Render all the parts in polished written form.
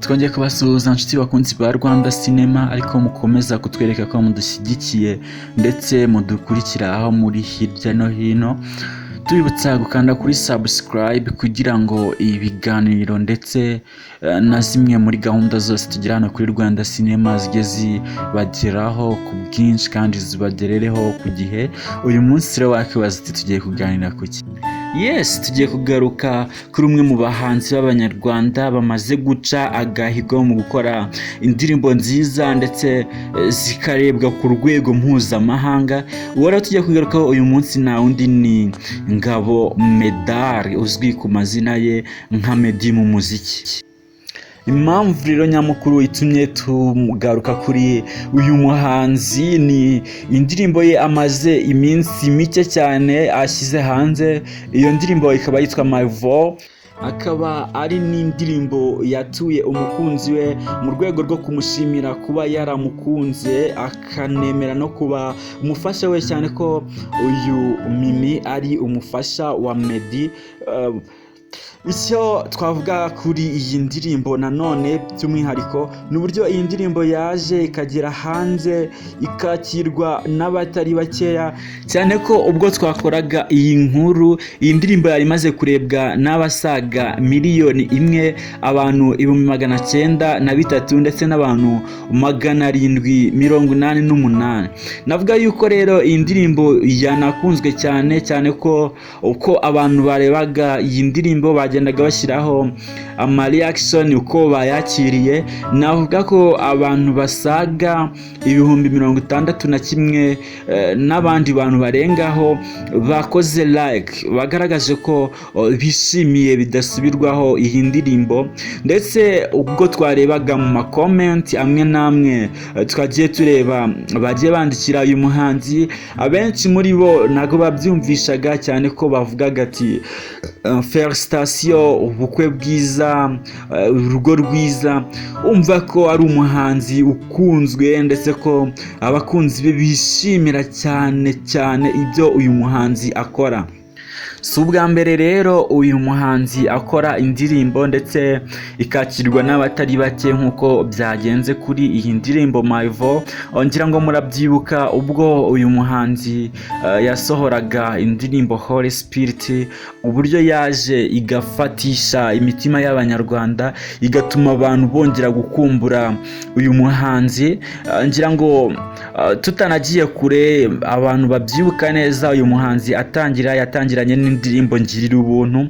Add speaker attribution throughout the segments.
Speaker 1: Twongeye kubasuhuza, nshuti bakunzi ba Rwanda Cinema, ariko mukomeza kutwereka ko mudushyigikiye ndetse mudukurikira aho muri hirya no hino. Tubibutsa gukanda kuri subscribe kugira ngo ibiganiro ndetse na zimwe muri gahunda zose tugira hano kuri Rwanda Cinema zijye zibageraho ku bwinshi kandi zibagerereho ku gihe. Uyu munsi rero wakibaza uti: "Tugiye kuganira ku ki?" Yes, tugiye kugaruka kuri umwe mu bahanzi b'Abanyarwanda bamaze guca agahigo mu gukora indirimbo nziza ndetse zikarebwa ku rwego mpuzamahanga. Uwo rero tugiye kugarukaho uyu munsi nta wundi, ni Ngabo Medard, uzwi ku mazina ye nka Meddy mu muziki. Impamvu rero nyamukuru itumye tugaruka kuri uyu muhanzi ni indirimbo ye amaze iminsi mike cyane ashyize hanze. Iyo ndirimbo ikaba yitwa "Mayvo", akaba ari n'indirimbo yatuye umukunzi we mu rwego rwo kumushimira kuba yaramukunze akanemera no kuba umufasha we, cyane ko uyu Mimi ari umufasha wa Meddy. Icyo twavuga kuri iyi ndirimbo nanone by'umwihariko ni uburyo iyi ndirimbo yaje ikagera hanze ikakirwa n'abatari bakeya, cyane ko ubwo twakoraga iyi nkuru iyi ndirimbo yari imaze kurebwa n'abasaga 1,000,000, abantu 903,000 ndetse n'abantu 788. Navuga yuko rero iyi ndirimbo yanakunzwe cyane cyane, ko uko abantu barebaga iyi ndirimbo bagendaga bashyiraho ama reaction uko bayakiriye. Navuga ko abantu basaga 61,000 n'abandi bantu barengaho bakoze like, bagaragaje ko bishimiye bidasubirwaho iyi ndirimbo. Ndetse ubwo twarebaga mu ma comment amwe n'amwe twagiye tureba bagiye bandikira uyu muhanzi, abenshi muri bo ntabwo babyumvishaga, cyane ko bavugaga ati: "Félicitations, ubukwe bwiza, urugo rwiza." Umva ko ari umuhanzi ukunzwe, ndetse ko abakunzi be bishimira cyane cyane ibyo uyu muhanzi akora. Si ubwa mbere rero uyu muhanzi akora indirimbo ndetse ikakirwa n'abatari bake nk'uko byagenze kuri iyi ndirimbo "Mayvo". Ngira ngo murabyibuka ubwo uyu muhanzi yasohoraga indirimbo "Holy Spirit", uburyo yaje igafatisha imitima y'Abanyarwanda, igatuma abantu bongera gukumbura uyu muhanzi. Ngira ngo tutanagiye kure, abantu babyibuka neza, uyu muhanzi atangira yatangiranye n'indirimbo "Ngirira Ubuntu".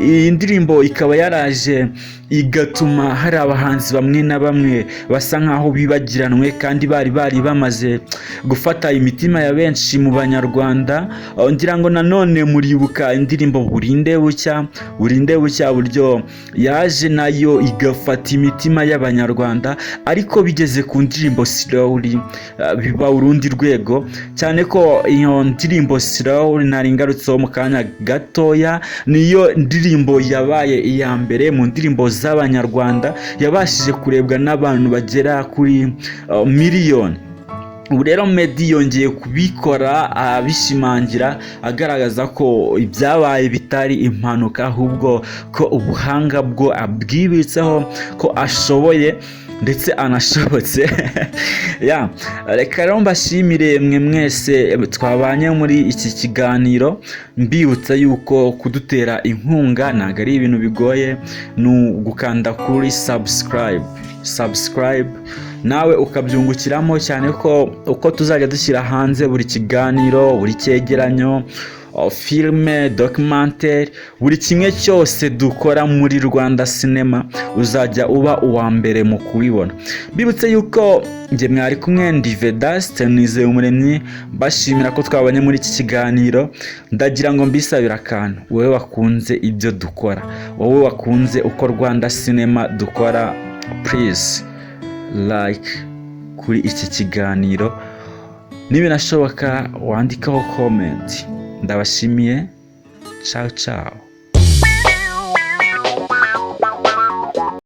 Speaker 1: Iyi ndirimbo ikaba yaraje igatuma hari abahanzi bamwe na bamwe basa nkaho bibagiranwe kandi bari bamaze gufata imitima ya benshi mu Banyarwanda. Ngira ngo nanone muribuka indirimbo "Burinde Bucya". "Burinde Bucya", buryo yaje nayo igafata imitima y'Abanyarwanda, ariko bigeze ku ndirimbo "Slowly" biba urundi rwego, cyane ko iyo ndirimbo "Slowly" nari ngarutseho mu kanya gatoya niyo ndirimbo yabaye iya mbere mu ndirimbo z'Abanyarwanda yabashije kurebwa n'abantu bagera kuri 1,000,000. Ubu rero Meddy yongeye kubikora, abishimangira, agaragaza ko ibyabaye bitari impanuka, ahubwo ko ubuhanga bwo abwibitseho, ko ashoboye ndetse anashobotse. Ya, reka rero mbashimire mwe mwese twabanye muri iki kiganiro, mbibutsa yuko kudutera inkunga ntabwo ari ibintu bigoye, ni ugukanda kuri subscribe, nawe ukabyungukiramo, cyane ko uko tuzajya dushyira hanze buri kiganiro, buri cyegeranyo, filime, documentaire, buri kimwe cyose dukora muri Rwanda Cinema, uzajya uba uwa mbere mu kubibona. Mbibutse yuko njye mwari kumwe ndi Vedaste Nizeye Umuremyi, mbashimira ko twabonye muri iki kiganiro. Ndagira ngo mbisabire akantu: wowe wakunze ibyo dukora, wowe wakunze uko Rwanda Cinema dukora, please like kuri iki kiganiro, nibinashoboka wandikeho comment. Ndabashimiye, ciao ciao.